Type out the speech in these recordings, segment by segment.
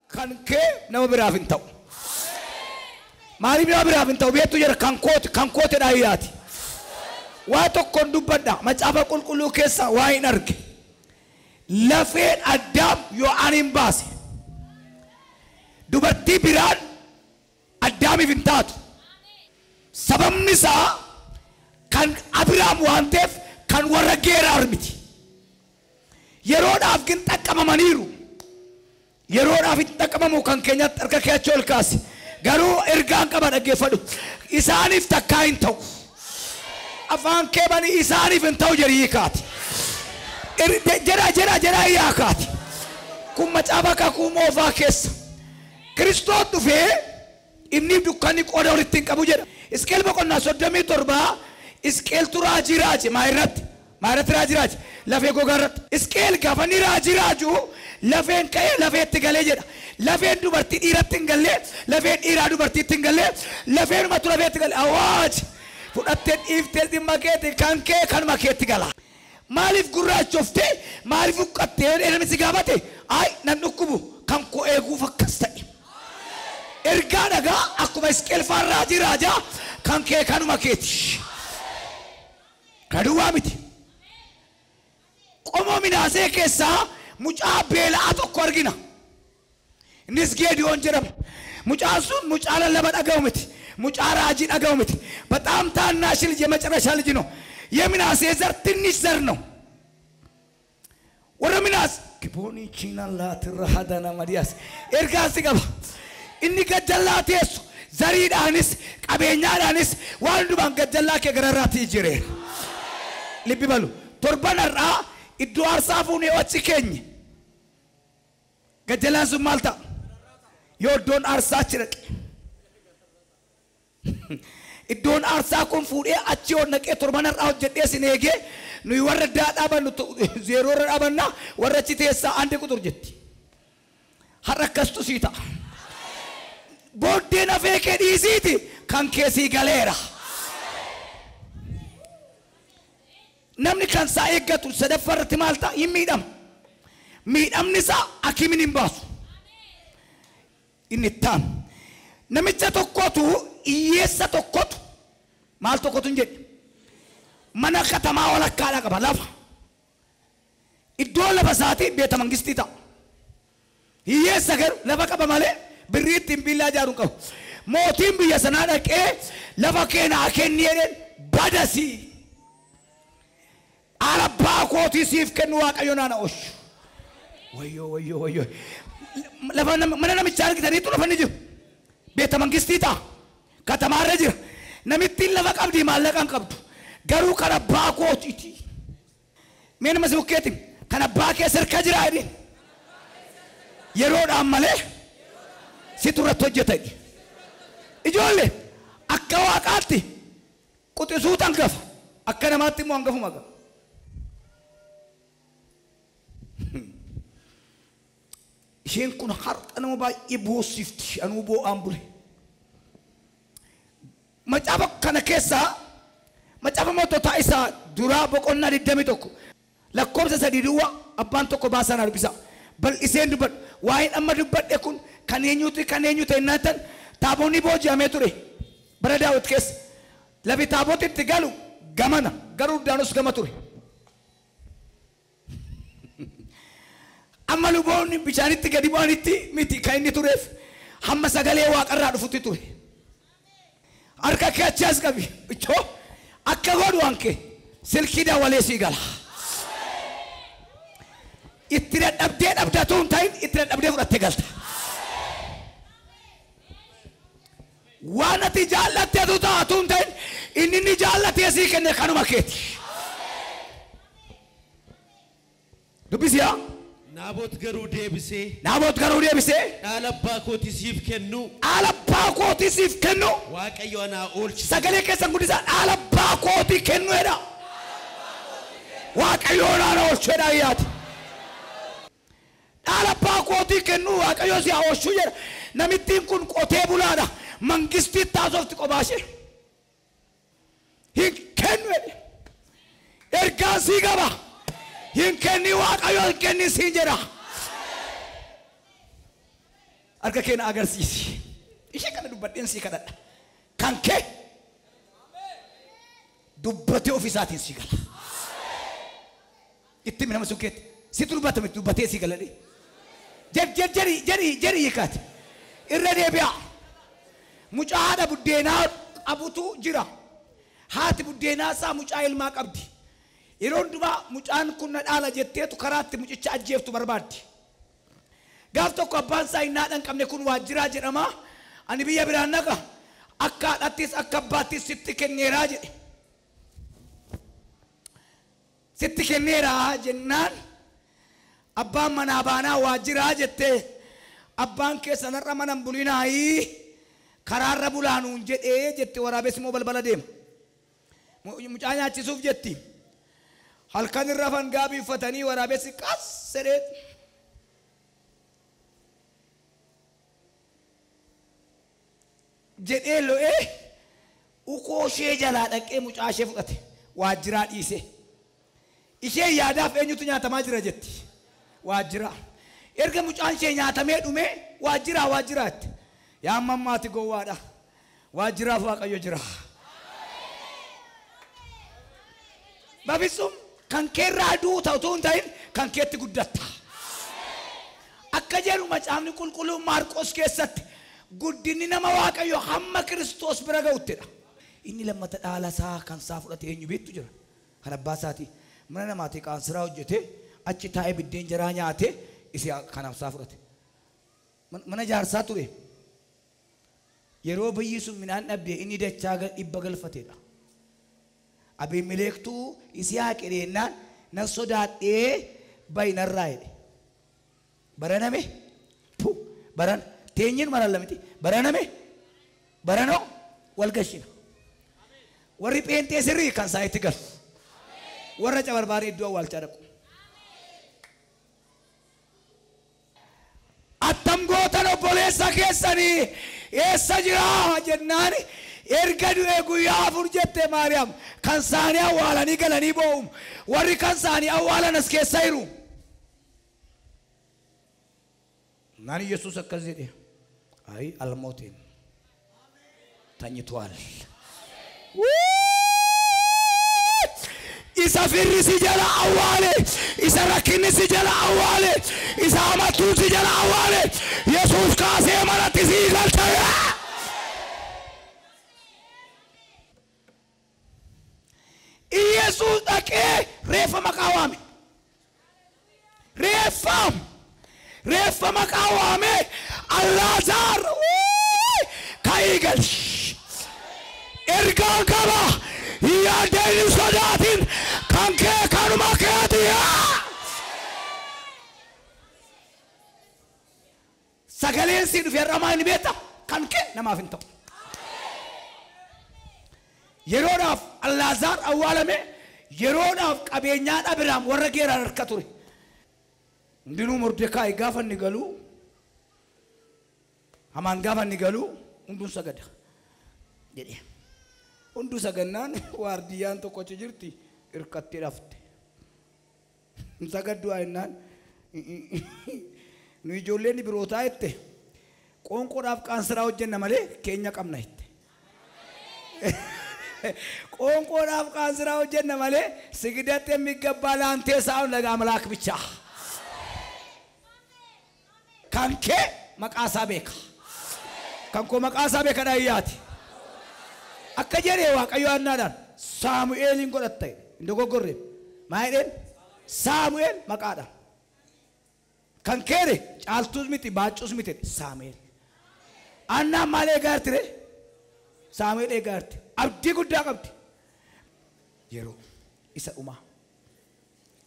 Kan kee nama biraaf hin ta'u. Maaliif nama biraaf hin ta'u beektu jira kan kooti dhaayyaati. Waa tokkoon dubbadha macaafa qulqulluu keessaa waa hin arge. Lafeen Addaam yoo ani hin baase dubartii biraan Addaamiif hin taatu. Sababni isaa kan Abiraam waan ta'eef kan warra Geeraar miti. Yeroodhaaf gin xaqqabamaniiru. Yeroodhaaf itti xaqqabamu kan keenyatti harka kee achi ol kaase. Garuu ergaan qaba dhaggeeffadhu. Isaaniif takkaa hin ta'u. Afaan kee bani isaaniif hin ta'u jedhi hiikaati. Jedha hiikaati. Kun macaafa kakuu moofaa keessa. Kiristoos dhufee inni dukkanni qooda walitti hin qabu jedha. Hisqeel boqonnaa 37 Hisqeeltu raajii raaje maayirratti. Maayirratti raajii raaje lafee gogaa irratti. Hisqeel gaafa inni raajii raaju lafeen ka'ee lafeetti galee jedha. Lafeen dubartii dhiiratti hin gallee, lafeen dhiiraa dubartiitti hin gallee, lafeenumatu lafeetti galee. Awaaj! Fudhattee dhiiftee dhimma keetti kan kee kanuma keetti gala. Maaliif gurraachoftee maaliif huqqattee namni si gaafate ay nan dhukkubu kan koo eeguuf akkas ta'e. Ergaa dhagaa akkuma Hisqeel faan raajii raajaa kan kee kanuma keeti. Kaduwaa miti. Qomoo Minaasee keessaa mucaa beela'aa tokko argina. Innis Geediyoon jedhama. Mucaan sun mucaa lallaba dhaga'u miti. Mucaa raajii dhaga'u miti. በጣም ታናሽ ልጅ የመጨረሻ ልጅ ነው። የምናሴ ዘር ትንሽ ዘር ነው። ወረ ምናስ ግቦኒ ቺናላ ትራሃዳና ማዲያስ ergaa si qaba. Inni gajjallaa teessu zariidhaanis qabeenyaadhaanis waan hundumaan gajjallaa kee gararraatti jireera. Libbi balu torban har'aa iddoo aarsaa fuunee achi keenye gajjallaan sun maal ta'a? Yoo iddoon aarsaa achi dhaqe iddoon aarsaa kun fuudhee achi ol naqee torban har'aa hojjedhee sin eegee nuyi warra daa dhaabannu zeeroo irra dhaabannaa warra achi teessaa andi quxur jetti. Har'a akkastu sii ta'a. Booddeen hafee kee dhiisiiti kan kee sii galeera. Namni kan isaa eeggatu sadaffaa irratti maal ta'a? Hin miidhama. Miidhamni isaa hakiimiin hin baasu. Inni itti aanu. Namicha tokkotu hiyyeessa tokkotu maal tokkotu hin jedhe mana katamaa walakkaadhaa qaba lafa. Iddoo lafa isaatii beeta mangistii ta'a. Hiyyeessa garuu lafa qaba malee birrii ittiin billaa ijaaru hin qabu. Mootiin biyya sanaa dhaqee lafa kee naa kenni jedheen badasii. Abbaa kootii siif kennu Waaqayyo naana oolchu. Wayyoo wayyoo wayyoo. Lafa mana namichaa argitaniitu lafa inni jiru. Beeta mangistii ta'a. Katamaarra jira. Namittiin lafa qabdi maallaqa hin qabdu. Garuu kan abbaa kootiiti. Mee nama si bukkeetiin kan abbaa kee sirka jira jedhiin. Yeroodhaan malee situ irratti hojjeta jedhi. Ijoollee akka waaqaatti quxisuutu hangafa. Akka namaatti immoo hangafuma qaba. Isheen kun har'a nama baay'ee boossifti. Anuu boo'aan bule. Macaafa kana keessaa macaafa moototaa isaa duraa boqonnaa 21 lakkoofsa 3 duwwaa abbaan tokko baasan arbisa. Bal'iseen dubbadhu. Waa'een amma dubbadhe kun kan eenyuti kan eenyu ta'e naan taaboonni booji'amee ture bara Daawit keessa. Lafi taabooti itti galu gamana garuu Yordaanos gama ture. Amma luboonni bishaanitti gadi bu'anitti miti kan inni tureef hamma sagalee waaqarraa dhufutti ture. Harka kee achi as qabi. Ichoo akka godhu waan kee silkii dawalee sii gala. Itti dadhabdee dhabdatu hin ta'in itti dadhabdee fudhattee galta. Waan ati jaallatteetu taatu hin ta'in inni inni jaallatee sii kenne kanuma keeti. Dubbisiyaa. Naabot garuu deebisee. Naabot garuu deebisee. Dhaala abbaa kootii siif kennu. Dhaala abbaa kootii siif kennu. Waaqayyo anaa oolchi. Sagalee keessan guddisaa dhaala abbaa kootii kennu jedha. Waaqayyoon ana oolcheedha ayyaati. Dhaala abbaa kootii kennuu Waaqayyo si haa oolchuu jedha. Namittiin kun qotee bulaadha. Mangistii taasofti qobaashee. Hin kennu jedhe. Ergaan sii qaba. Hin kenni Waaqayyo hin kenni siin jedha. Harka kee na agarsiisi. Ishee kana dubbadheen sii kadhadha. Kan kee dubbatee ofiisaatiin sii gala. Itti nama sun keetti. Situ dubbatame dubbatee sii gala. Jedhi jedhi jedhi hiikaati. Irra deebi'a. Mucaa haadha buddeenaa qabutu jira. Haati buddeenaa isaa mucaa ilmaa qabdi. Yeroo hundumaa mucaan kun na dhaala jetteetu karaatti mucicha ajjeeftu barbaaddi. Gaaf tokko abbaan isaa hin haadha hin qabne kun waajjiraa jedhama. Ani biyya biraan naqa. Akka haadhattis akka abbaattis sitti kenneeraa jedhe. Sitti kenneeraa jennaan abbaan manaa baanaa waajjiraa jettee abbaan keessan har'a mana hin bulinaayii karaarra bulaanuun jedhee jette waraabessi immoo balbala deema. Mucaa nyaachisuuf jetti. Halkan irra rafan gaabii uffatanii waraabessi qas jedhee. Jedhee lo'ee ukoo ishee jalaa dhaqee mucaa ishee fudhate waajjiraa dhiise. Ishee yaadaaf eenyutu nyaatamaa jira jetti. Waajjiraa. Erga mucaan ishee nyaatamee dhume waajjiraa waajjiraa jetti. Yaa mammaati gowwaadha. Waajjiraaf Waaqayyo jira. Babisum kan keerraa duuta utuu hin ta'in kan keetti guddatta. Akka jedhu macaafni qulqulluun Maarqos keessatti guddinni nama Waaqayyo hamma Kiristoos bira ga'uttidha. Inni lammata dhaala isaa kan isaa fudhate eenyu beektu jira. Kan abbaa isaati. Mana namaatii qaansiraa hojjete achi taa'ee biddeen jaraa nyaate isii kan isaa fudhate. Mana jaarsaa ture. Yeroo biyyi sun midhaan dhabde inni dachaa dhibba galfateedha. Abiimeleektuu isii haa qereennaan nan sodaadhee bayinarraa jedhe. Baraname pu baran teenyeen maran lamiti baraname baranoo wal gashina. Warri pheenxee sirrii kan isaa itti galu. Warra cabarbaaree iddoo awwaalchaa dhaqu. Attam gootan obboleessa keessanii eessa jiraa jennaan erga du'ee guyyaa afur jette Maariyaam kan isaanii awwaalanii galanii boo'u. Warri kan isaanii awwaalan as keessa jiru. Naan Yesuus akkas jedhe ayi almootiin ተኝቷል. Isa firri si jala awwaale, isa rakkinni si jala awwaale, isa amattuun si jala awwaale, Yesuus kaasee manatti si galche. Yesuus dhaqee reeffa maqaa waame. Reeffa maqaa waame Alaazaar ka'ii gali. Ergaan qaba. Yaadeen hin sodaatin kan kee kanuma keeti. Sagaleen si dhufe har'a maal ni beekta? Kan kee namaaf hin ta'u. Yeroodhaaf Alaazaar awwaalame yeroodhaaf qabeenyaa Abiraam warra geeraan harka ture. Hundinuu Mordekaayi gaafa inni galuu Hamaan gaafa inni galuu hunduu sagada jedhe. Hunduu sagannaan waardiyyaan tokko achi jirti hirkattee dhafte. Sagaddu haa jennaan nu ijoolleen birootaa jette qoonqoodhaaf qaansiraa hojjenna malee keenya qabna jette. ቆንቆራፍ ቃንስራው ጀነ ማለ ስግደት የሚገባ ላንተ ሳይሆን ለአምላክ ብቻ። ካንኬ መቃሳ ቤካ ካንኮ መቃሳ ቤካ ዳያቲ አከጀሬ ዋቀዮ አናዳን ሳሙኤልን ጎለታይ እንደጎጎሬ ማይደን ሳሙኤል መቃዳ ካንኬሬ ጫልቱስ ሚቲ ባጩስ ሚቲ ሳሙኤል አና ማሌ ጋርትሬ ሳሙኤል ጋርት abdii guddaa qabdi. Yeroo isa dhumaa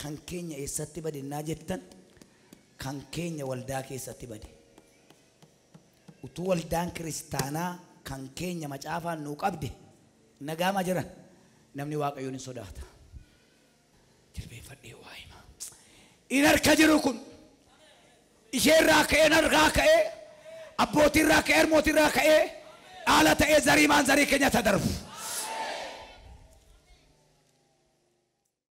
kan keenya eessatti badennaa jettan kan keenya waldaa keessatti bade. Utuu waldaan kiristaanaa kan keenya macaafaan nuu qabde nagaama jiran namni Waaqayyoon hin sodaata. Jilbeenfadha. Jilbeeffadhee waa hima. In harka jiru kun isheerraa ka'ee narraa ka'ee abbootiirraa ka'ee harmootiirraa ka'ee dhaala ta'ee zarii maan zarii keenya tadarbu.